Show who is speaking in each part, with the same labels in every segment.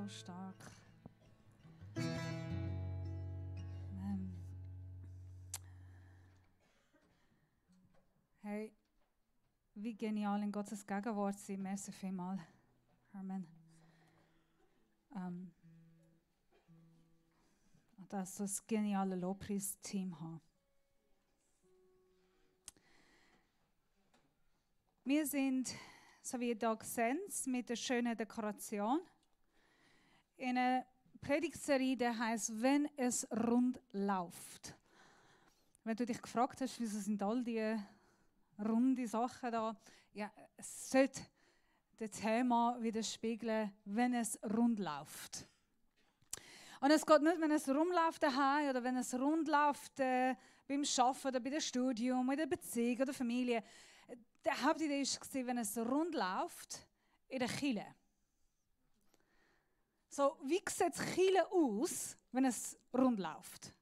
Speaker 1: so stark. Hey, wie genial in Gottes Gegenwart sein. Merci vielmals. Amen. Dass so ein geniales Lobpreisteam haben. Wir sind, so wie ihr hier seht, mit der schönen Dekoration in einer Predigtserie, die heisst «Wenn es rund läuft». Wenn du dich gefragt hast, wieso sind all diese runde Sachen da, ja, es sollte das Thema widerspiegeln, wenn es rund läuft. Und es geht nicht, wenn es rund läuft daheim oder wenn es rund läuft beim Arbeiten oder bei dem Studium, in der Beziehung oder der Familie. Die Hauptidee war, wenn es rund läuft in der Kirche. So, wie sieht die Kirche aus, wenn es rund läuft?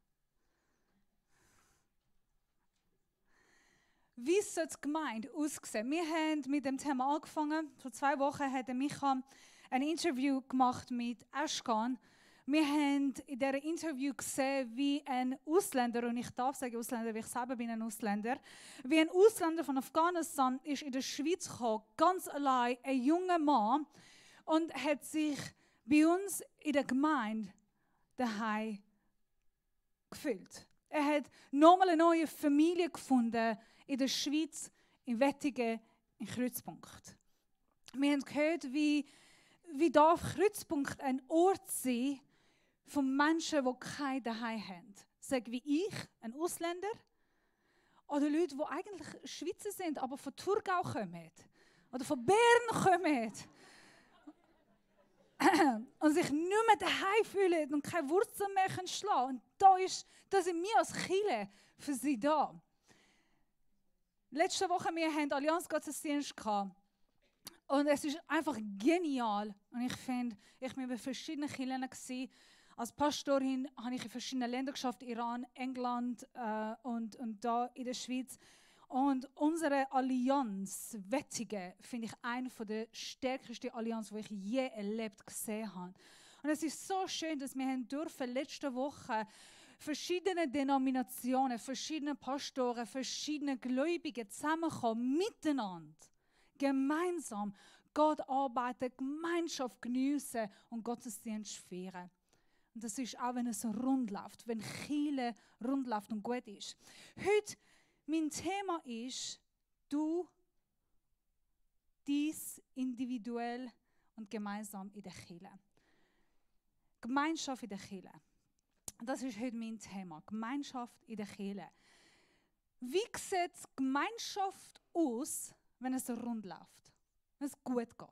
Speaker 1: Wie soll die Gemeinde aussehen? Wir haben mit dem Thema angefangen. Vor 2 Wochen hat Micha ein Interview gemacht mit Ashkan. Wir haben in diesem Interview gesehen, wie ein Ausländer, und ich darf sagen Ausländer, weil ich selber bin ein Ausländer, wie ein Ausländer von Afghanistan ist in der Schweiz gekommen, ganz allein, ein junger Mann, und hat sich bei uns in der Gemeinde daheim gefühlt. Er hat nochmal eine neue Familie gefunden in der Schweiz, in Wettigen, in Kreuzpunkt. Wir haben gehört, wie darf Kreuzpunkt ein Ort sein von Menschen, die kein Daheim haben. Sag wie ich, ein Ausländer, oder Leute, die eigentlich Schweizer sind, aber von Thurgau kommen, oder von Bern kommen, und sich nicht mehr daheim fühlen und keine Wurzeln mehr schlagen. Und da sind wir als Kirche für sie da. Letzte Woche wir hatten Allianz-Gottesdienst gehabt. Und es ist einfach genial. Und ich finde, ich war bei verschiedenen Kirchen. Als Pastorin habe ich in verschiedenen Ländern geschafft, Iran, England und da in der Schweiz. Und unsere Allianz, Wettigen, finde ich eine der stärksten Allianzen, die ich je erlebt gesehen habe. Und es ist so schön, dass wir letzte Woche verschiedene Denominationen, verschiedene Pastoren, verschiedene Gläubige zusammenkommen, miteinander, gemeinsam Gott arbeiten, Gemeinschaft geniessen und Gottesdienst feiern. Und das ist auch, wenn es rund läuft, wenn Kirche rund läuft und gut ist. Heute, mein Thema ist, du, dies individuell und gemeinsam in der Kirche. Gemeinschaft in der Kirche. Das ist heute mein Thema, Gemeinschaft in der Kirche. Wie sieht Gemeinschaft aus, wenn es rund läuft, wenn es gut geht?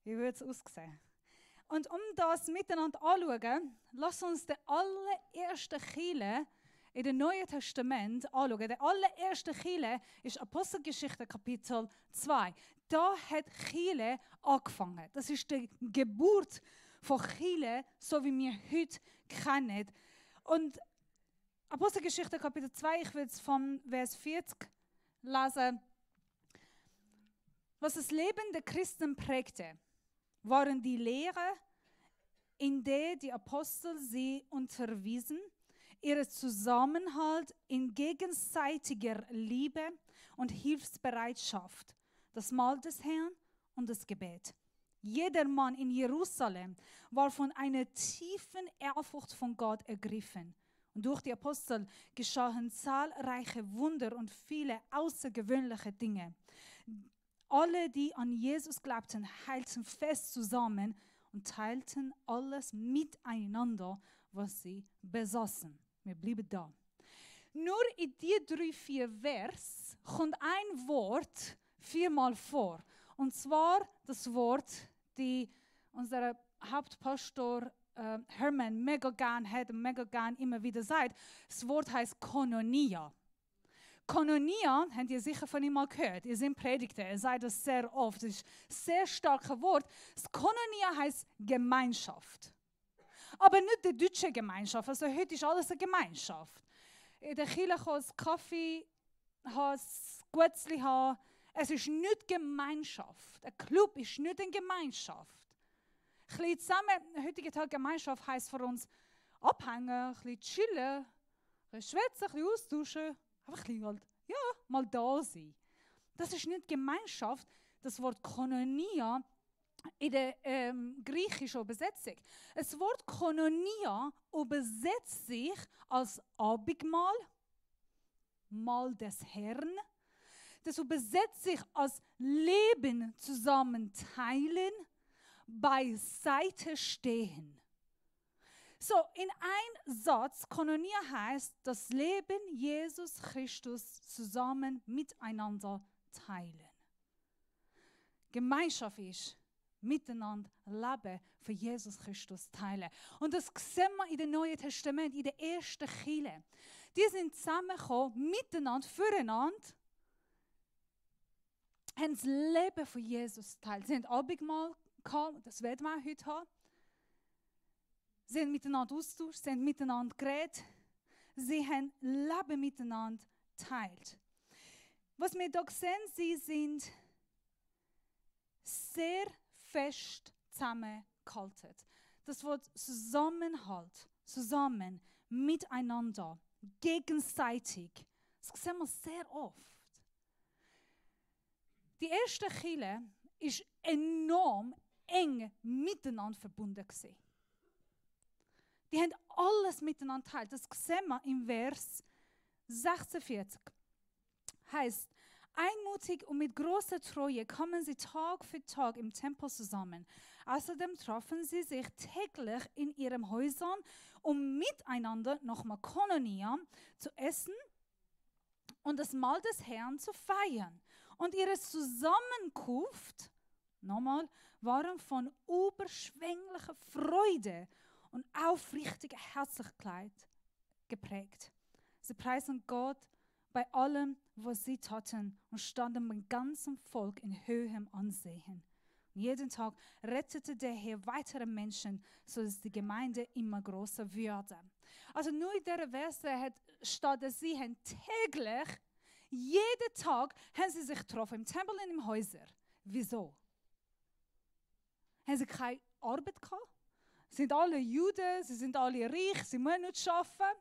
Speaker 1: Wie würde es aussehen? Und um das miteinander anzuschauen, lass uns den allerersten Kirche in dem Neuen Testament anschauen. Der allererste Kirche ist Apostelgeschichte Kapitel 2. Da hat Kirche angefangen. Das ist die Geburt von Kirche, so wie wir heute kennen. Und Apostelgeschichte Kapitel 2, ich will es von Vers 40 lesen. Was das Leben der Christen prägte, waren die Lehre, in der die Apostel sie unterwiesen, ihr Zusammenhalt in gegenseitiger Liebe und Hilfsbereitschaft, das Mahl des Herrn und das Gebet. Jeder Mann in Jerusalem war von einer tiefen Ehrfurcht von Gott ergriffen. Und durch die Apostel geschahen zahlreiche Wunder und viele außergewöhnliche Dinge. Alle, die an Jesus glaubten, hielten fest zusammen und teilten alles miteinander, was sie besaßen. Wir bleiben da. Nur in die 3-4 Vers kommt ein Wort 4-mal vor. Und zwar das Wort, die unser Hauptpastor Herman mega gern hat und mega gern immer wieder sagt. Das Wort heißt Koinonia. Koinonia, habt ihr sicher von ihm mal gehört. Ihr seid Predigter, er sagt das sehr oft. Das ist ein sehr starkes Wort. Das Koinonia heißt Gemeinschaft. Aber nicht die deutsche Gemeinschaft. Also heute ist alles eine Gemeinschaft. In der Kirche kann es Kaffee haben, ein Gutzli haben, Es ist nicht Gemeinschaft. Ein Club ist nicht eine Gemeinschaft. Ein bisschen zusammen, heutigen Tag Gemeinschaft heisst für uns abhängen, ein bisschen chillen, ein bisschen schwätzen, ein bisschen austauschen, einfach ein bisschen halt, ja, mal da sein. Das ist nicht Gemeinschaft. Das Wort Koinonia in der griechischen Übersetzung. Das Wort Koinonia übersetzt sich als Abendmahl, Mahl des Herrn. Das übersetzt sich als Leben zusammen teilen, beiseite stehen. So, in einem Satz, Koinonia heißt, das Leben Jesus Christus zusammen miteinander teilen. Gemeinschaft ist, miteinander leben, für Jesus Christus teilen. Und das sehen wir in dem Neuen Testament, in der ersten Kirche. Die sind zusammengekommen, miteinander, füreinander, haben das Leben von Jesus geteilt. Sie haben Abendmahl gehabt, das werden wir auch heute haben. Sie haben miteinander austauscht, sie haben miteinander geredet. Sie haben Leben miteinander geteilt. Was wir hier sehen, sie sind sehr fest zusammengehalten. Das Wort Zusammenhalt, zusammen, miteinander, gegenseitig. Das sehen wir sehr oft. Die erste Kirche war enorm eng miteinander verbunden. Die haben alles miteinander geteilt. Das sehen wir im Vers 46. Heißt, einmutig und mit großer Treue kamen sie Tag für Tag im Tempel zusammen. Außerdem trafen sie sich täglich in ihren Häusern, um miteinander nochmal Koinonia zu essen und das Mahl des Herrn zu feiern. Und ihre Zusammenkunft, nochmal, waren von überschwänglicher Freude und aufrichtiger Herzlichkeit geprägt. Sie preisen Gott bei allem, was sie taten, und standen mit ganzem Volk in hohem Ansehen. Und jeden Tag rettete der Herr weitere Menschen, sodass die Gemeinde immer größer würde. Also nur in dieser Verse steht, dass sie täglich, jeden Tag, haben sie sich getroffen, im Tempel und im Häuser. Wieso? Haben sie keine Arbeit gehabt? Sind alle Juden, sie sind alle reich, sie müssen nicht arbeiten.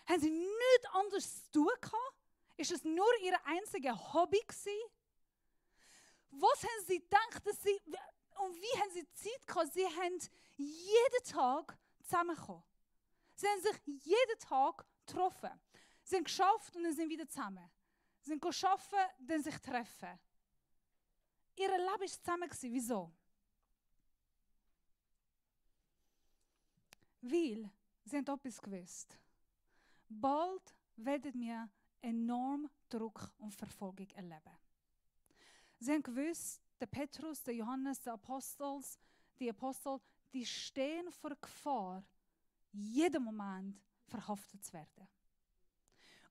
Speaker 1: Haben sie nichts anderes zu tun gehabt? Ist es nur ihr einziges Hobby gewesen? Was haben sie gedacht, und wie haben sie Zeit gehabt? Sie haben jeden Tag zusammengekommen. Sie haben sich jeden Tag getroffen. Sie haben geschafft und dann sind wieder zusammen. Sie sind arbeiten, dann sich treffen. Ihr Leben war zusammen. Wieso? Weil sie haben etwas gewusst. Bald werden wir enorm Druck und Verfolgung erleben. Sie haben gewusst, der Petrus, der Johannes, die Apostel, die stehen vor Gefahr, jeden Moment verhaftet zu werden.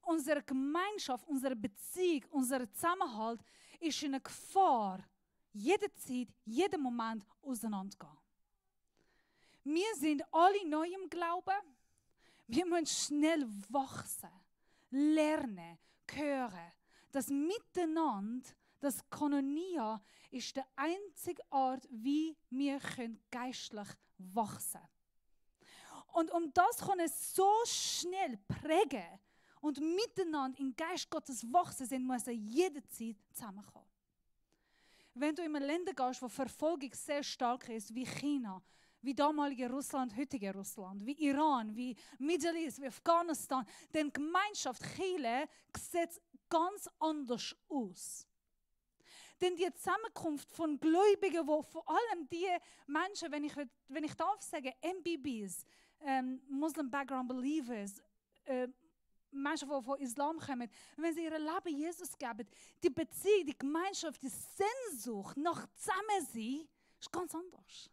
Speaker 1: Unsere Gemeinschaft, unsere Beziehung, unser Zusammenhalt ist in einer Gefahr, jederzeit, jeden Moment auseinanderzugehen. Wir sind alle neu im Glauben. Wir müssen schnell wachsen, lernen, hören. Das Miteinander, das Koinonia, ist der einzige Ort, wie wir geistlich wachsen können. Und um das kann es so schnell prägen und miteinander im Geist Gottes wachsen sind, muss er jederzeit zusammenkommen. Wenn du in Länder gehst, wo Verfolgung sehr stark ist, wie China, wie damalige Russland, heutige Russland, wie Iran, wie Middle East, wie Afghanistan, denn Gemeinschaft Kirche sieht ganz anders aus. Denn die Zusammenkunft von Gläubigen, wo vor allem die Menschen, wenn ich darf sagen, MBBs, Muslim Background Believers, Menschen, die von Islam kommen, wenn sie ihr Leben Jesus geben, die Beziehung, die Gemeinschaft, die Sehnsucht nach Zusammensein ist ganz anders.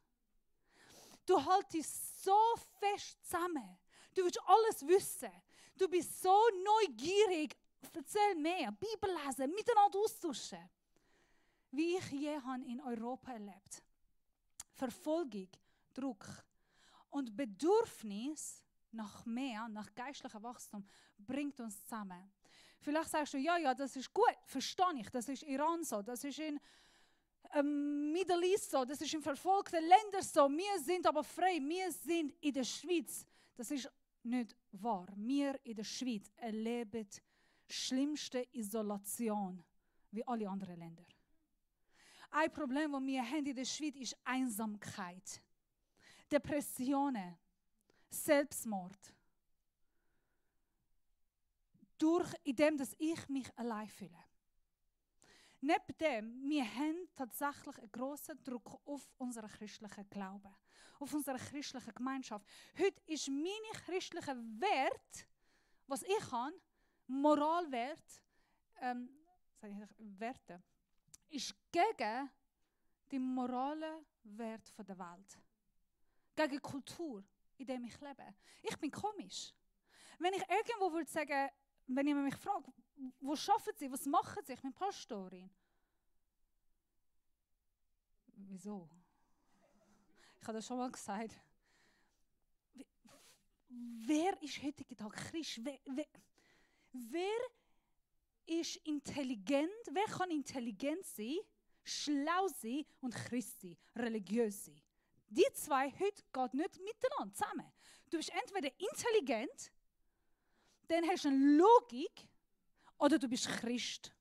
Speaker 1: Du haltest so fest zusammen. Du willst alles wissen. Du bist so neugierig. Erzähl mehr. Bibel lesen, miteinander austauschen. Wie ich je in Europa erlebt. Verfolgung, Druck und Bedürfnis nach mehr, nach geistlichem Wachstum bringt uns zusammen. Vielleicht sagst du, ja, das ist gut, verstehe ich, das ist Iran so, das ist in Middle East so, das ist in verfolgten Ländern so, wir sind aber frei, wir sind in der Schweiz. Das ist nicht wahr. Wir in der Schweiz erleben schlimmste Isolation wie alle anderen Länder. Ein Problem, das wir haben in der Schweiz, ist Einsamkeit, Depressionen, Selbstmord. Durch indem, dass ich mich allein fühle. Neben dem, wir haben tatsächlich einen grossen Druck auf unseren christlichen Glauben, auf unsere christliche Gemeinschaft. Heute ist meine christliche Wert, was ich habe, Moralwert, Werte, ist gegen die moralen Werte der Welt. Gegen die Kultur, in der ich lebe. Ich bin komisch. Wenn ich irgendwo würde sagen, wenn jemand mich fragt, wo arbeiten Sie, was machen Sie? Ich bin Pastorin. Wieso? Ich habe das schon mal gesagt. Wer ist heutzutage Tag Christ? Wer ist intelligent? Wer kann intelligent sein, schlau sein und Christ sein, religiös sein? Die zwei heute gehen nicht miteinander zusammen. Du bist entweder intelligent, dann hast du eine Logik, oder du bist Christ.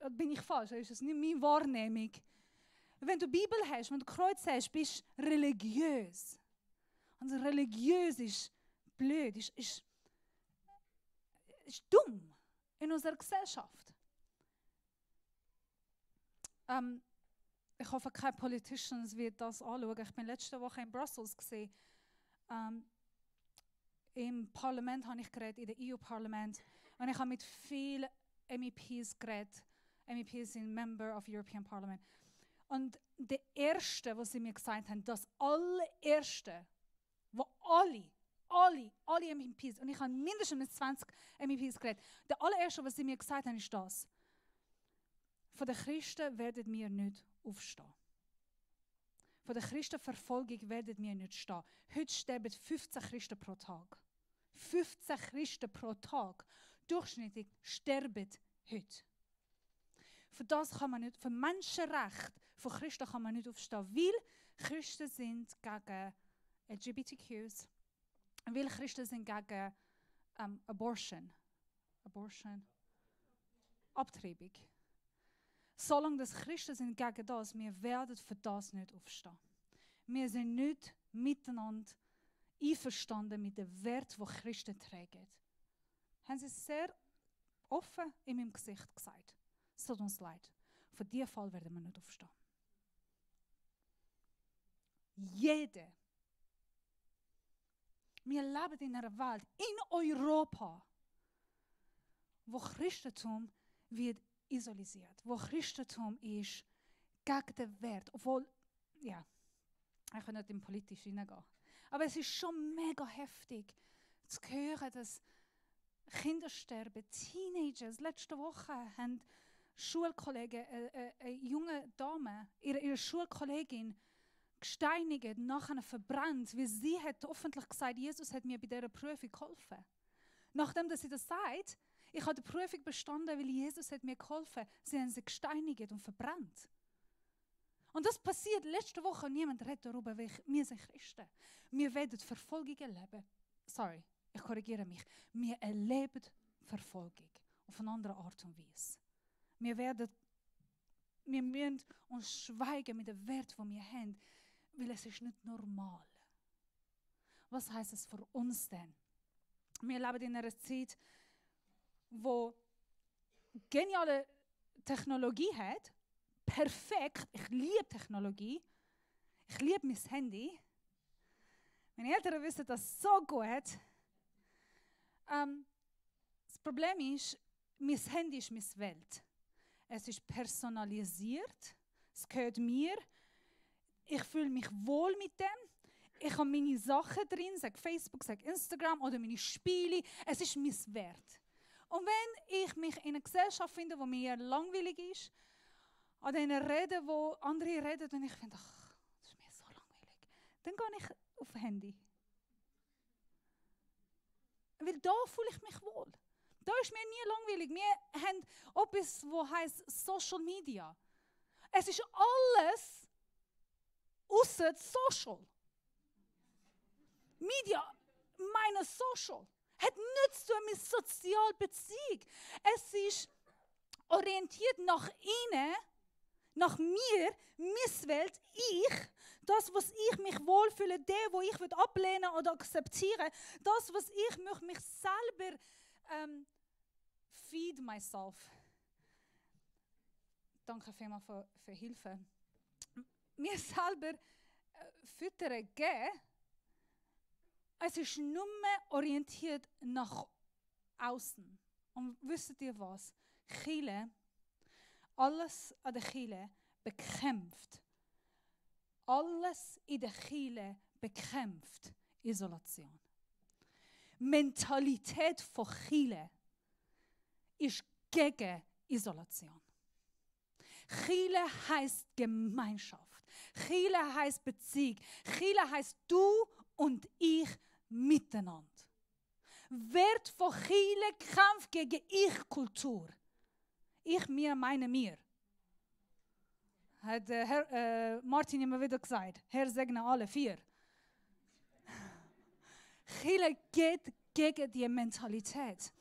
Speaker 1: Bin ich falsch? Ist das nicht meine Wahrnehmung? Wenn du Bibel hast, wenn du Kreuz hast, bist du religiös. Und religiös ist blöd, ist dumm in unserer Gesellschaft. Ich hoffe, keine Politicians wird das anschauen. Ich bin letzte Woche in Brussels gesehen. Im Parlament habe ich geredet, in der EU-Parlament. Und ich habe mit vielen MEPs geredet. MEPs sind Member of European Parliament. Und der erste, was sie mir gesagt haben, das allererste, wo alle MEPs, und ich habe mindestens mit 20 MEPs geredet, der allererste, was sie mir gesagt haben, ist das: Von den Christen werden wir nicht aufstehen. Von der Christenverfolgung werden wir nicht stehen. Heute sterben 15 Christen pro Tag. 15 Christen pro Tag. Durchschnittlich sterben heute. Für das kann man nicht, für Menschenrechte von Christen kann man nicht aufstehen, weil Christen sind gegen LGBTQs, weil Christen sind gegen Abortion, Abtreibung. Solange das Christen sind gegen das, wir werden für das nicht aufstehen. Wir sind nicht miteinander einverstanden mit dem Wert, den Christen tragen. Haben sie sehr offen in meinem Gesicht gesagt. Es tut uns leid. Für diesen Fall werden wir nicht aufstehen. Jeder. Wir leben in einer Welt, in Europa, wo Christentum wird isoliert, wo Christentum ist gegen den Wert, obwohl, ja, ich kann nicht in politisch hineingehen. Aber es ist schon mega heftig zu hören, dass Kinder sterben, Teenagers. Letzte Woche haben Schulkollegen, eine junge Dame, ihre Schulkollegin gesteinigt, nachher verbrannt, weil sie hat öffentlich gesagt, Jesus hat mir bei dieser Prüfung geholfen. Nachdem dass sie das sagt, ich habe die Prüfung bestanden, weil Jesus hat mir geholfen. Sie haben sie gesteinigt und verbrannt. Und das passiert letzte Woche und niemand redet darüber, weil wir sind Christen. Wir werden Verfolgung erleben. Sorry, ich korrigiere mich. Wir erleben Verfolgung auf eine andere Art und Weise. Wir müssen uns schweigen mit dem Wert, den wir haben, weil es ist nicht normal. Was heisst es für uns denn? Wir leben in einer Zeit, wo geniale Technologie hat, perfekt, ich liebe Technologie, ich liebe mein Handy. Meine Eltern wissen das so gut. Das Problem ist, mein Handy ist meine Welt. Es ist personalisiert, es gehört mir, ich fühle mich wohl mit dem. Ich habe meine Sachen drin, sag Facebook, sag Instagram oder meine Spiele. Es ist mein Wert. Und wenn ich mich in einer Gesellschaft finde, die mir langweilig ist, an denen reden, wo andere reden, und ich finde, ach, das ist mir so langweilig, dann gehe ich auf Handy. weil da fühle ich mich wohl. Da ist mir nie langweilig. Wir haben etwas, was heisst Social Media. Es ist alles außer Social. Media, meine Social, hat nichts zu tun mit sozialer Beziehung. Es ist orientiert nach ihnen, nach mir, meine Welt, ich, das, was ich mich wohlfühle, der, wo ich ablehnen oder akzeptieren, das, was ich mich selber feed myself. Danke vielmals für Hilfe. Mir selber füttern geben. Es ist nur mehr orientiert nach außen. Und wisst ihr was? Kirche, alles an der Kirche bekämpft. Alles in der Kirche bekämpft Isolation. Mentalität von Kirche ist gegen Isolation. Kirche heisst Gemeinschaft. Kirche heisst Beziehung. Kirche heisst du und ich miteinander. Wert von Kirche Kampf gegen Ich-Kultur. Ich, mir, meine, mir. Hat Herr Martin immer wieder gesagt. Herr segne alle 4. Kirche geht gegen die Mentalität.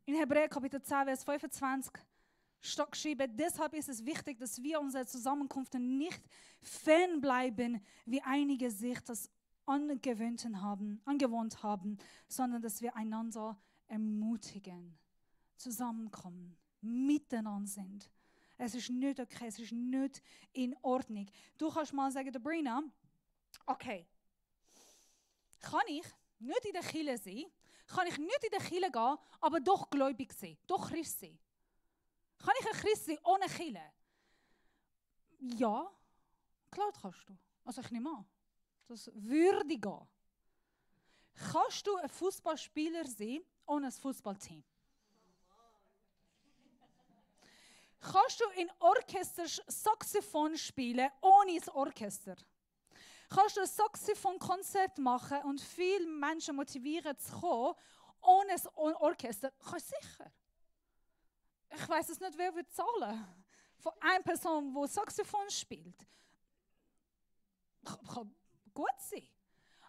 Speaker 1: In Hebräer Kapitel 10, Vers 25 steht geschrieben, deshalb ist es wichtig, dass wir unsere Zusammenkünfte nicht fernbleiben, wie einige sich das angewohnt haben, sondern dass wir einander ermutigen, zusammenkommen, miteinander sind. Es ist nicht okay, es ist nicht in Ordnung. Du kannst mal sagen, Sabrina, okay, kann ich nicht in der Kirche sein, kann ich nicht in der Kirche gehen, aber doch gläubig sein, doch Christ sein? Kann ich ein Christ sein ohne Kirche? Ja, klar kannst du. Also ich nehme an, das würde gehen. Kannst du ein Fußballspieler sein ohne ein Fußballteam? Kannst du in Orchester Saxophon spielen ohne ein Orchester? Kannst du ein Saxophon-Konzert machen und viele Menschen motivieren zu kommen ohne ein Orchester? Kannst du sicher. Ich weiss es nicht, wer wird zahlen. Von einer Person, die Saxophon spielt. Kann gut sein.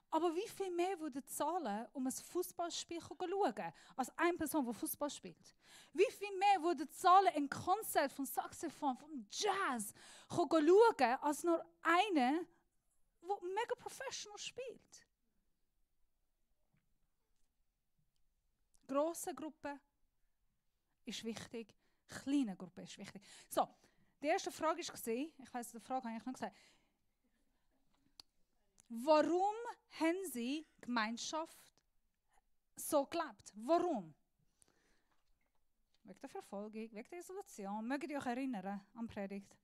Speaker 1: Aber wie viel mehr würde zahlen, um ein Fußballspiel zu schauen, als eine Person, die Fußball spielt? Wie viel mehr würde zahlen, ein Konzert von Saxophon, von Jazz zu schauen, als nur eine, die mega professional spielt? Grosse Gruppe ist wichtig, kleine Gruppe ist wichtig. So, die erste Frage war, ich weiss, die Frage habe ich noch gesagt. Warum haben sie Gemeinschaft so gelebt? Warum? Wegen der Verfolgung, wegen der Isolation. Mögt ihr euch erinnern an die Predigt?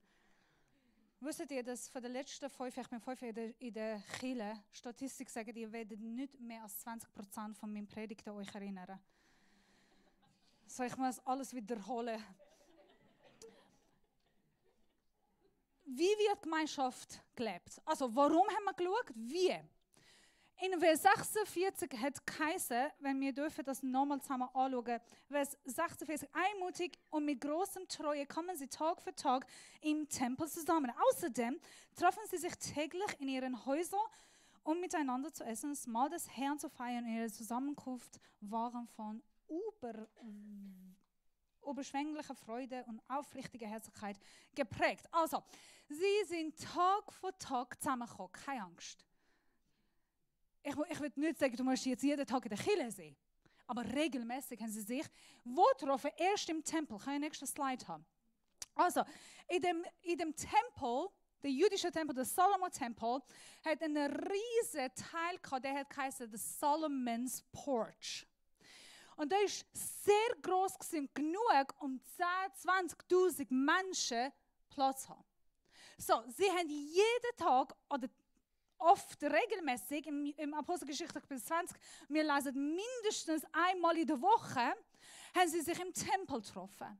Speaker 1: Wusstet ihr, dass von den letzten 5, ich bin 5 in der Kirche, Statistik sagen, ihr werdet nicht mehr als 20% von meinen Predigten euch erinnern. So, ich muss alles wiederholen. Wie wird Gemeinschaft gelebt? Also, warum haben wir geschaut? Wie? In Vers 46 hat geheißen, wenn wir dürfen das nochmal zusammen anschauen, Vers 46, einmutig und mit großem Treue kommen sie Tag für Tag im Tempel zusammen. Außerdem treffen sie sich täglich in ihren Häusern, um miteinander zu essen, das Mahl des Herrn zu feiern. Ihre Zusammenkunft waren von überschwänglicher Freude und aufrichtiger Herzlichkeit geprägt. Also, sie sind Tag für Tag zusammengekommen, keine Angst. Ich will nicht sagen, du musst jetzt jeden Tag in der Kirche sein, aber regelmäßig haben sie sich wo getroffen? Erst im Tempel. Kann ich den nächsten Slide haben? Also, in dem Tempel, der jüdische Tempel, der Salomo-Tempel, hat einen riesen Teil gehabt, der hat geheißen, der Solomon's Porch. Und der war sehr gross und genug, um 10.000, 20.000 Menschen Platz zu haben. So, sie haben jeden Tag oder oft regelmäßig im Apostelgeschichte Kapitel 20, wir lesen mindestens einmal in der Woche, haben sie sich im Tempel getroffen.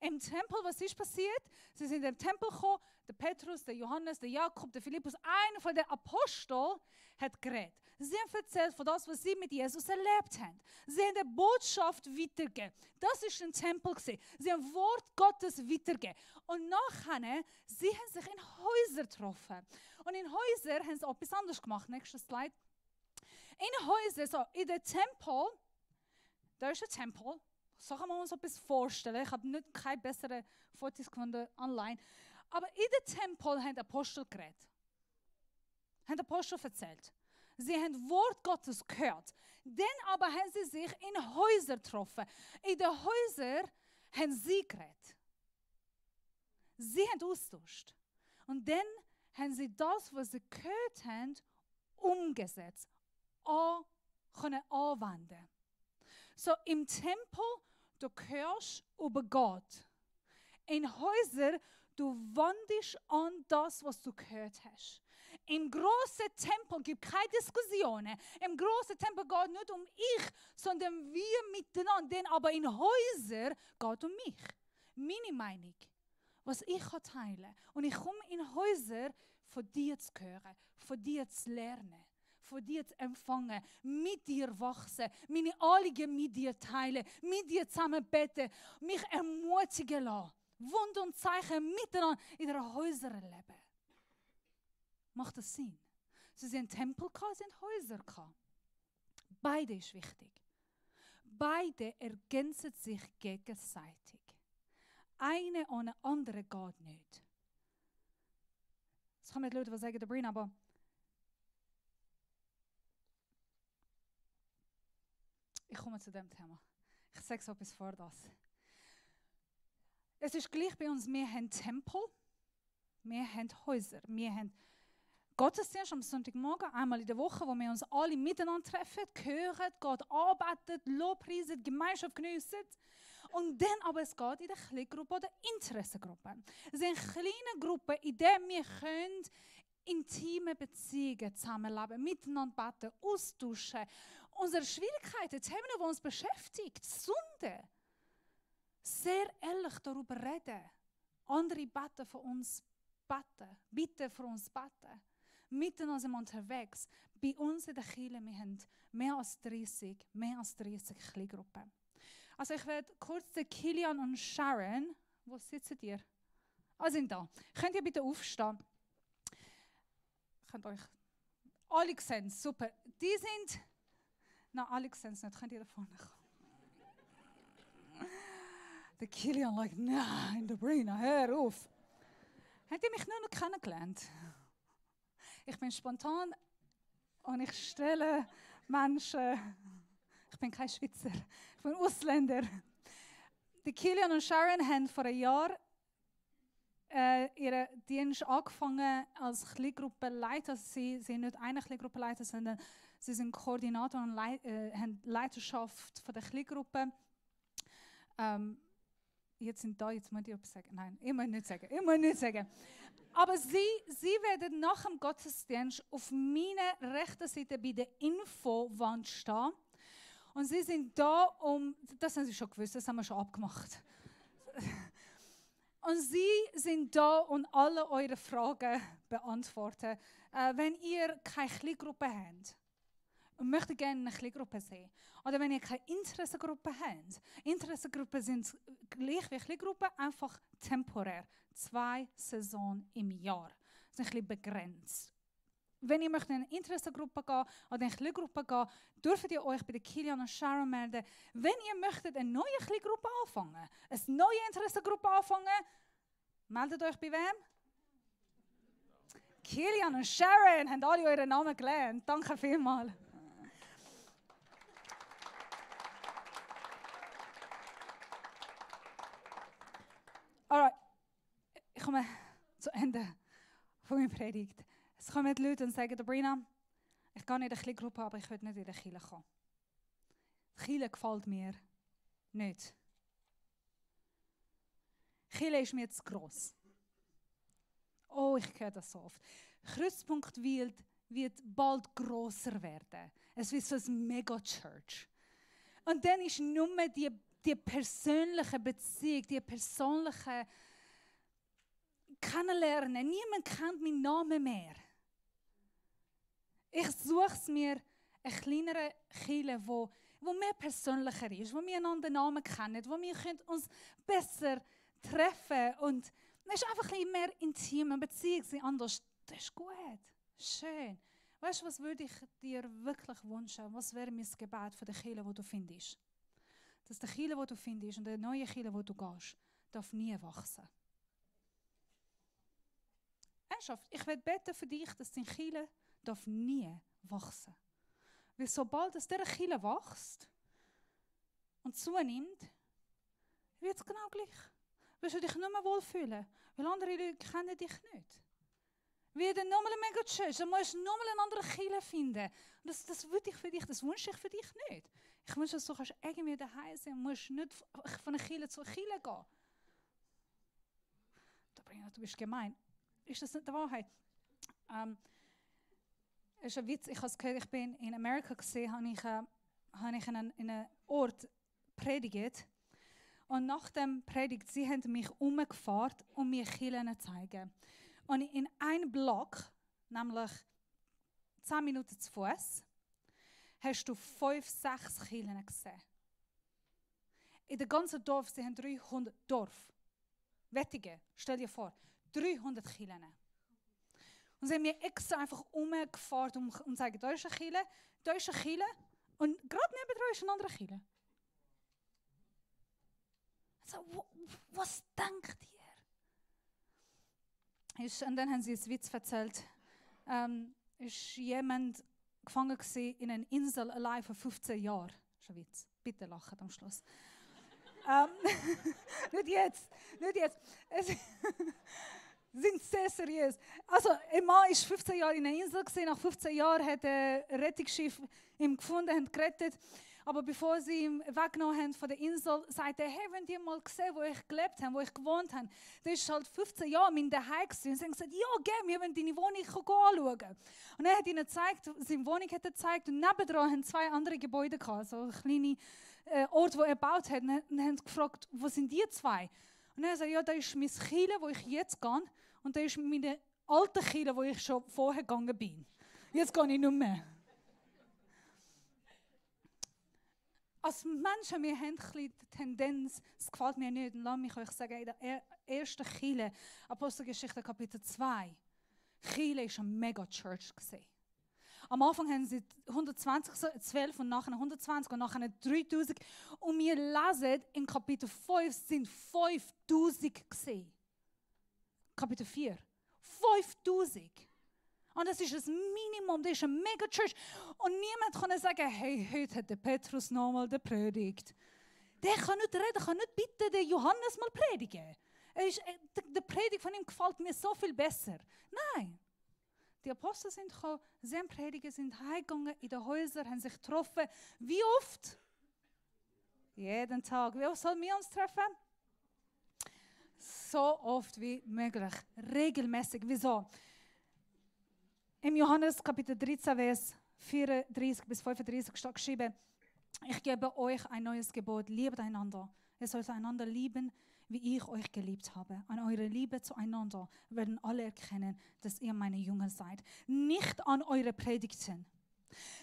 Speaker 1: Im Tempel, was ist passiert? Sie sind im Tempel gekommen, der Petrus, der Johannes, der Jakob, der Philippus, einer von den Aposteln hat geredet. Sie haben erzählt von das, was sie mit Jesus erlebt haben. Sie haben eine Botschaft weitergegeben. Das war ein Tempel. Sie haben Wort Gottes weitergegeben. Und nachher, sie haben sich in Häusern getroffen. Und in Häusern haben sie auch etwas anderes gemacht. Nächstes Slide. In Häusern, so in den Tempel, da ist ein Tempel. So kann man uns etwas vorstellen. Ich habe nicht keine besseren Fotos gefunden online. Aber in den Tempel haben Apostel geredet. Haben Apostel erzählt. Sie haben Wort Gottes gehört. Dann aber haben sie sich in Häusern getroffen. In den Häusern haben sie geredet. Sie haben austauscht. Und dann haben sie das, was sie gehört haben, umgesetzt. Können anwenden. So im Tempel, du hörst über Gott. In Häusern, du wandest an das, was du gehört hast. Im grossen Tempel gibt es keine Diskussionen. Im grossen Tempel geht es nicht um ich, sondern wir miteinander. Denn aber in Häusern geht es um mich. Meine Meinung, was ich teilen kann. Und ich komme in Häuser, von dir zu hören, von dir zu lernen, von dir zu empfangen, mit dir wachsen, meine Anliegen mit dir teilen, mit dir zusammen beten, mich ermutigen lassen. Wunder und Zeichen miteinander in den Häusern erleben. Macht das Sinn? Sie sind Tempel, sie sind Häuser. Beide ist wichtig. Beide ergänzen sich gegenseitig. Eine ohne andere geht nicht. Das kann man Leute was sagen, Sabrina, aber ich komme zu dem Thema. Ich sage so etwas vor das. Es ist gleich bei uns, wir haben Tempel, wir haben Häuser, wir haben Gottesdienst am Sonntagmorgen, einmal in der Woche, wo wir uns alle miteinander treffen, hören, Gott arbeitet, Lobpreisen, Gemeinschaft geniessen. Und dann aber es geht in der Kleingruppe oder Interessengruppe. Es sind kleine Gruppen, in denen wir können intime Beziehungen zusammenleben, miteinander beten, austauschen. Unsere Schwierigkeiten, Themen, die uns beschäftigt, Sünde. Sehr ehrlich darüber reden. Andere beten für uns beten. Bitte für uns beten. Miteinander sind wir unterwegs. Bei uns in der Kirche, wir haben mehr als 30 Kleingruppen. Also ich werde kurz den Kilian und Sharon, wo sitzen ihr? Sind da. Könnt ihr bitte aufstehen? Könnt euch alle sehen, super. Die sind, nein, alle sehen es nicht, könnt ihr da vorne kommen? Der Kilian sagt, nein, Sabrina, hör auf. Habt ihr mich nur noch kennengelernt? Ich bin spontan und ich stelle Menschen. Ich bin kein Schweizer, ich bin Ausländer. Die Kilian und Sharon haben vor einem Jahr ihren Dienst angefangen als Kleingruppenleiter. Sie sind nicht eine Kleingruppenleiter, sondern sie sind Koordinator und haben Leiterschaft von der Kleingruppe. Jetzt sind da, jetzt muss ich etwas sagen. Nein, ich muss nicht sagen. Aber sie werden nach dem Gottesdienst auf meiner rechten Seite bei der Infowand stehen. Und sie sind da, das haben sie schon gewusst, das haben wir schon abgemacht. Und sie sind da, um alle eure Fragen beantworten. Wenn ihr keine Kleingruppe habt und möchtet gerne eine Kleingruppe sehen, oder wenn ihr keine Interessengruppe habt. Interessengruppen sind gleich wie Kleingruppen, einfach temporär. 2 Saisonen im Jahr. Das ist ein bisschen begrenzt. Wenn ihr möchtet in eine Interessengruppe gehen oder in eine Kleingruppe gehen, dürft ihr euch bei der Kilian und Sharon melden. Wenn ihr möchtet eine neue Kleingruppe anfangen, eine neue Interessengruppe anfangen, meldet euch bei wem? Kilian und Sharon haben alle eure Namen gelernt. Danke vielmals. Alright, ich komme zu Ende von meiner Predigt. Es kommen die Leute und sagen, Sabrina, ich gehe nicht in eine Kleingruppe, aber ich will nicht in die Kirche kommen. Die Kirche gefällt mir nicht. Die Kirche ist mir zu gross. Oh, ich höre das so oft. Kreuzpunkt wird bald grosser werden. Es wird so ein Mega-Church. Und dann ist nur die die persönliche Beziehung, die persönliche Kennenlernen. Niemand kennt meinen Namen mehr. Ich suche es mir eine kleinere Kirche, wo mehr persönlicher ist, wo wir einander Namen kennen, wo wir uns besser treffen und es ist einfach ein bisschen mehr intim, eine Beziehung sind anders. Das ist gut, schön. Weißt du, was würde ich dir wirklich wünschen? Was wäre mein Gebet für die Kirche, die du findest? Dass die Kirche, die du findest und die neue Kirche, wo du gehst, darf nie wachsen. Ernsthaft, ich werde beten für dich, dass deine Kirche darf nie wachsen. Weil sobald es dieser Kirche wächst und zunimmt, wird es genau gleich. Wirst du dich nicht mehr wohlfühlen, weil andere Leute kennen dich nicht. Wie dann nochmal eine Mega-Church, dann musst du nochmal eine andere Kirche finden. Und das würde ich für dich, das wünsche ich für dich nicht. Ich wünsche, dass du kannst irgendwie daheim sein und musst nicht von einer Kirche zu einer Kirche gehen. Du bist gemein. Ist das nicht die Wahrheit? Es ist ein Witz, ich habe es gehört, ich bin in Amerika gesehen, habe ich in einem Ort predigt. Und nach dem Predigt, sie haben mich umgefahren, um mir Kirchen zu zeigen. Und in einem Block, nämlich 10 Minuten zu Fuß, hast du 5, 6 Kirchen gesehen. In dem ganzen Dorf, sie haben 300 Dorf. Wettige, stell dir vor, 300 Kirchen. Und sie haben mir extra einfach umgefahren und zu sagen, da ist eine Kirche, und gerade nebenan ist eine andere Kirche. So, was denkt ihr? Und dann haben sie einen Witz erzählt. Ist jemand gefangen in einer Insel allein für 15 Jahre. Das ist ein Witz. Bitte lachen am Schluss. Nicht jetzt. Sind sehr seriös. Also, ein Mann war 15 Jahre in einer Insel. Nach 15 Jahren hat ein Rettungsschiff ihn gefunden und gerettet. Aber bevor sie ihn weggenommen haben von der Insel, sagte er, hey, wenn ihr mal gesehen, wo ich gelebt habe, wo ich gewohnt habe, der ist halt 15 Jahre mein Daheim gewesen. Und sie haben gesagt, ja, geh, wir wollen deine Wohnung anschauen. Und er hat ihnen gezeigt, seine Wohnung hat er gezeigt, und nebendran haben 2 andere Gebäude gehabt, so kleine Orte, wo er gebaut hat. Und haben gefragt, wo sind die 2? Und er sagt, ja, da ist mein Kirche, wo ich jetzt gehe, und da ist meine alte Kirche, wo ich schon vorher gegangen bin. Jetzt gehe ich nicht mehr. Als Menschen, wir haben ein bisschen die Tendenz, es gefällt mir nicht, und lasst mich euch sagen, in der ersten Kirche, Apostelgeschichte Kapitel 2, Kirche war eine Mega-Church. Am Anfang haben sie 120, 12 und nachher 120 und nachher 3000. Und wir lesen, in Kapitel 5 sind 5000 gesehen. Kapitel 4. 5000. Und das ist das Minimum, das ist eine Mega-Church. Und niemand kann sagen, hey, heute hat der Petrus nochmal predigt. Der kann nicht reden, kann nicht bitte den Johannes mal predigen. Die Predigt von ihm gefällt mir so viel besser. Nein. Die Apostel sind gekommen, sie haben predigen, sind heimgegangen in den Häusern, haben sich getroffen. Wie oft? Jeden Tag. Wie oft sollen wir uns treffen? So oft wie möglich. Regelmäßig. Wieso? Im Johannes Kapitel 13, Vers 34 bis 35 steht geschrieben, ich gebe euch ein neues Gebot, liebt einander. Ihr sollt einander lieben, wie ich euch geliebt habe. An eure Liebe zueinander werden alle erkennen, dass ihr meine Jünger seid. Nicht an eure Predigten.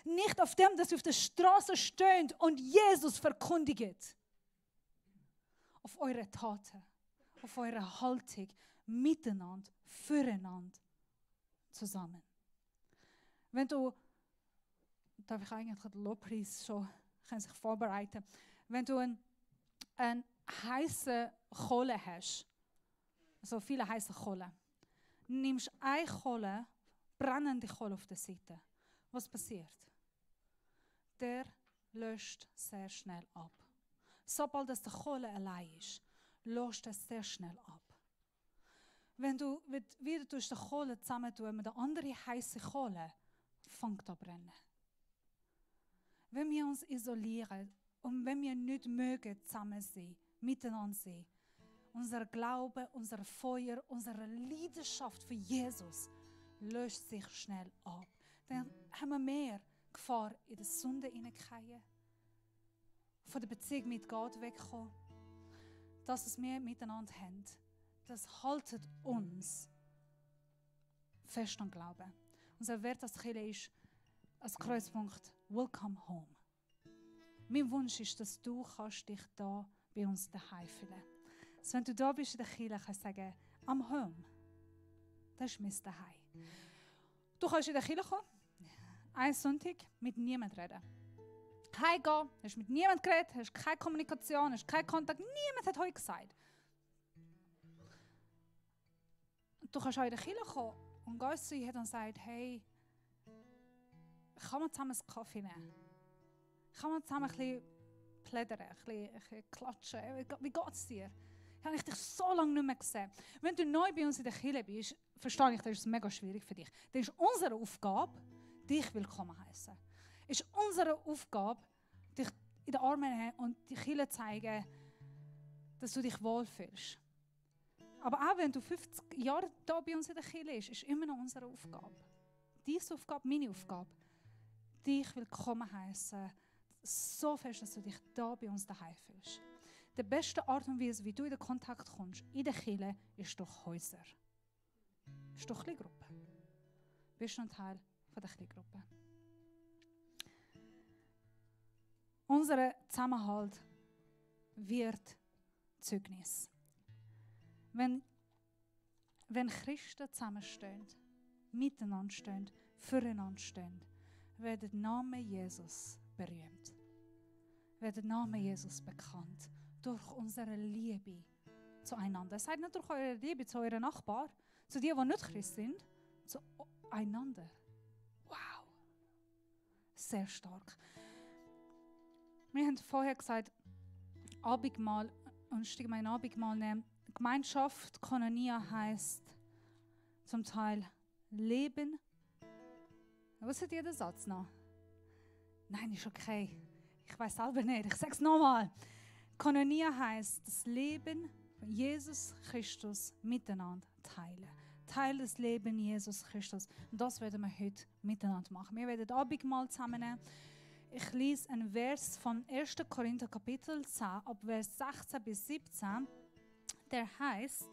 Speaker 1: Nicht auf dem, dass ihr auf der Straße stöhnt und Jesus verkündigt. Auf eure Taten, auf eure Haltung, miteinander, füreinander, zusammen. Wenn du, darf ich eigentlich den Lobpreis schon, kann sich vorbereiten, wenn du eine heiße Kohle hast, also viele heiße Kohle, nimmst eine Kohle, brennende Kohle auf der Seite. Was passiert? Der löscht sehr schnell ab. Sobald es die Kohle allein ist, löscht es sehr schnell ab. Wenn du wieder durch die Kohle zusammentun mit der anderen heißen Kohle, fängt an zu brennen. Wenn wir uns isolieren und wenn wir nicht mögen zusammen sein, miteinander sein, unser Glaube, unser Feuer, unsere Leidenschaft für Jesus löscht sich schnell ab. Dann haben wir mehr Gefahr, in die Sünde hineinzufallen, von der Beziehung mit Gott wegkommen. Das, was wir miteinander haben, das haltet uns fest an Glauben. Unser Wert als Kirche ist als Kreuzpunkt Welcome Home. Mein Wunsch ist, dass du kannst dich da bei uns daheim fühlen. Also wenn du da bist in der Kirche, kannst du sagen, I'm home. Das ist mein Daheim. Du kannst in der Kirche kommen, einen Sonntag mit niemandem reden. Heimgehen, hast mit niemandem geredet, hast keine Kommunikation, hast keinen Kontakt. Niemand hat heute gesagt. Du kannst auch in der Kirche kommen und Gott zu dir und sagt, hey, kann man zusammen einen Kaffee nehmen? Kann man zusammen ein bisschen plädern, ein bisschen klatschen? Wie geht es dir? Habe ich dich so lange nicht mehr gesehen. Wenn du neu bei uns in der Kirche bist, verstehe ich, das ist mega schwierig für dich. Dann ist unsere Aufgabe, dich willkommen heißen. Es ist unsere Aufgabe, dich in den Armen nehmen und die Kirche zeigen, dass du dich wohlfühlst. Aber auch wenn du 50 Jahre da bei uns in der Kirche bist, ist immer noch unsere Aufgabe. Diese Aufgabe, meine Aufgabe, dich willkommen heißen, so fest, dass du dich da bei uns daheim fühlst. Die beste Art und Weise, wie du in den Kontakt kommst, in der Kirche, ist durch Häuser. Ist durch Kleingruppe. Bist du ein Teil von der Kleingruppe. Unser Zusammenhalt wird Zeugnis. Wenn Christen zusammenstehen, miteinander stehen, füreinander stehen, wird der Name Jesus berühmt. Wird der Name Jesus bekannt. Durch unsere Liebe zueinander. Es sagt nicht durch eure Liebe zu euren Nachbarn, zu denen, die nicht Christ sind, zueinander. Wow. Sehr stark. Wir haben vorher gesagt, Abendmahl, und steigen wir in Abendmahl nehmen. Gemeinschaft, Koinonia heisst zum Teil Leben. Was hat ihr den Satz noch? Nein, ist okay. Ich weiß selber nicht. Ich sage es nochmal. Koinonia heisst das Leben von Jesus Christus miteinander teilen. Teil das Leben Jesus Christus. Und das werden wir heute miteinander machen. Wir werden Abendmahl zusammennehmen. Ich lese einen Vers von 1. Korinther Kapitel 10, ab Vers 16 bis 17. Der heißt,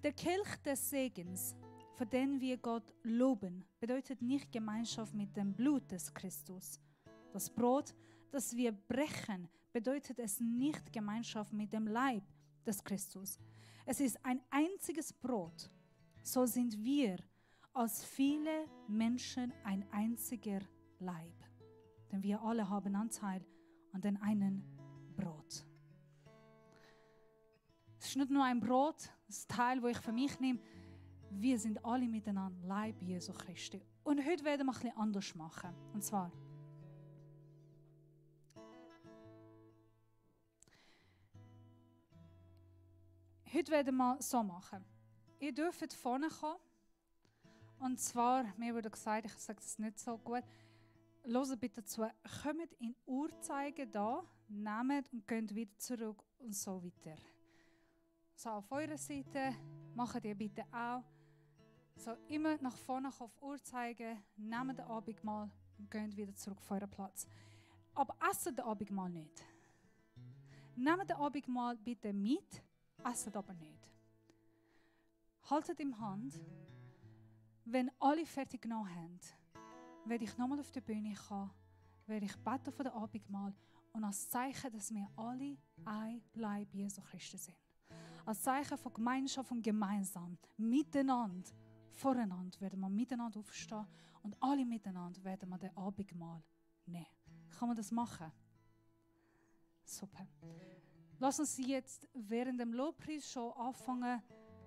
Speaker 1: der Kelch des Segens, für den wir Gott loben, bedeutet nicht Gemeinschaft mit dem Blut des Christus. Das Brot, das wir brechen, bedeutet es nicht Gemeinschaft mit dem Leib des Christus. Es ist ein einziges Brot. So sind wir als viele Menschen ein einziger Leib. Denn wir alle haben Anteil an den einen Brot. Es ist nicht nur ein Brot, das Teil, das ich für mich nehme. Wir sind alle miteinander Leib Jesu Christi. Und heute werden wir ein bisschen anders machen. Und zwar, heute werden wir so machen. Ihr dürft vorne kommen. Und zwar, mir wurde gesagt, ich sage das nicht so gut, hört bitte zu, kommt in Uhrzeigen da, nehmt und geht wieder zurück und so weiter. So auf eurer Seite, macht ihr bitte auch. So immer nach vorne auf Uhrzeigen, nehmt den Abendmahl und geht wieder zurück auf euren Platz. Aber esst den Abendmahl nicht. Nehmt den Abendmahl bitte mit, esst aber nicht. Haltet in Hand, wenn alle fertig genommen haben, werde ich nochmal auf die Bühne kommen, werde ich beten von der Abendmahl und als Zeichen, dass wir alle ein Leib Jesu Christi sind. Als Zeichen von Gemeinschaft und gemeinsam, miteinander, voreinander werden wir miteinander aufstehen und alle miteinander werden wir den Abendmahl nehmen. Kann man das machen? Super. Lass uns jetzt während dem Lobpreis schon anfangen,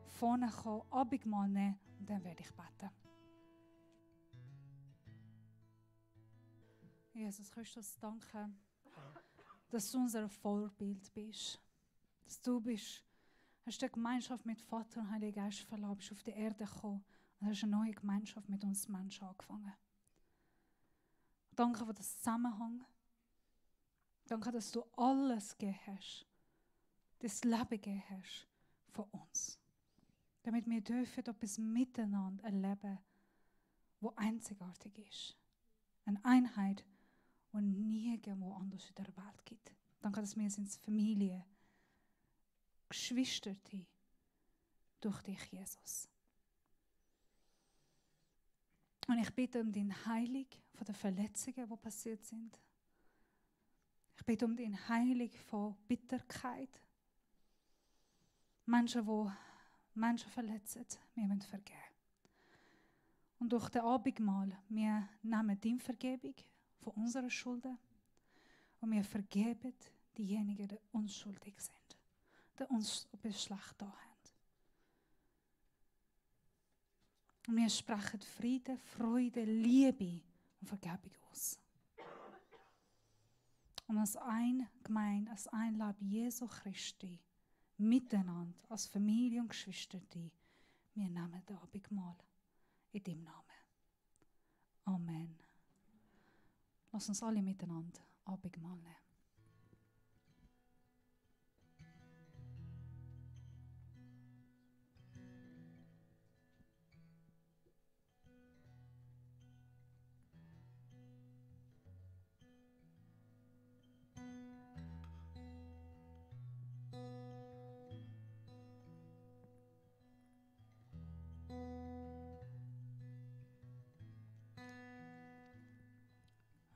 Speaker 1: vorne kommen, Abendmahl nehmen und dann werde ich beten. Jesus Christus, danke, dass du unser Vorbild bist. Dass du bist, hast du eine Gemeinschaft mit Vater und Heiliger Geist verlassen, bist auf die Erde gekommen und hast eine neue Gemeinschaft mit uns Menschen angefangen. Danke für das Zusammenhang. Danke, dass du alles gegeben hast, das Leben gegeben hast von uns. Damit wir dürfen etwas miteinander erleben, das einzigartig ist. Eine Einheit, die nirgendwo anders in der Welt gibt. Danke, dass wir sind Familie, Geschwister durch dich, Jesus. Und ich bitte um deine Heilung von den Verletzungen, die passiert sind. Ich bitte um deine Heilung von Bitterkeit. Menschen, die Menschen verletzen, wir müssen vergeben. Und durch den Abendmahl, wir nehmen deine Vergebung von unseren Schulden und wir vergeben diejenigen, die unschuldig sind, die uns etwas schlecht da haben. Und wir sprechen Frieden, Freude, Liebe und Vergebung aus. Und als ein Gemeinde, als ein Leib Jesu Christi, miteinander, als Familie und Geschwister, wir nehmen das Abendmahl in deinem Namen. Amen. Lass uns alle miteinander Abendmahl nehmen.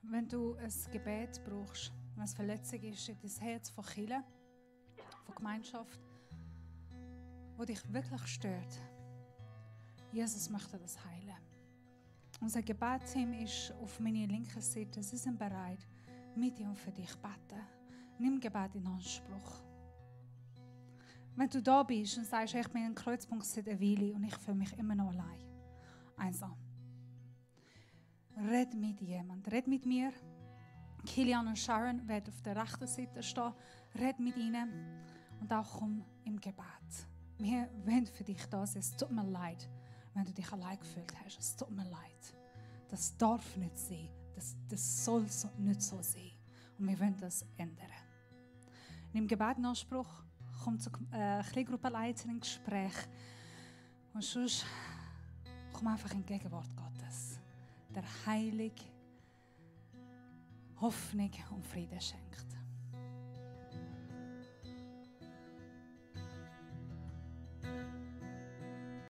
Speaker 1: Wenn du ein Gebet brauchst, wenn es Verletzung ist in dein Herz von Kirche, von Gemeinschaft, wo dich wirklich stört, Jesus möchte das heilen. Unser Gebetsteam ist auf meiner linken Seite. Sie sind bereit, mit dir und für dich zu beten. Nimm Gebet in Anspruch. Wenn du da bist und sagst, ich bin an einem Kreuzpunkt seit einer Weile und ich fühle mich immer noch allein, einsam. Red mit jemandem, red mit mir. Kilian und Sharon werden auf der rechten Seite stehen. Red mit ihnen und auch komm im Gebet. Wir wollen für dich da sein. Es tut mir leid, wenn du dich allein gefühlt hast. Es tut mir leid. Das darf nicht sein. Das soll nicht so sein. Und wir wollen das ändern. Nimm Gebet in Anspruch. Komm zur Kleingruppenleiterin in Gespräch. Und sonst komm einfach in die Gegenwart Gottes. Der Heilig Hoffnung und Frieden schenkt.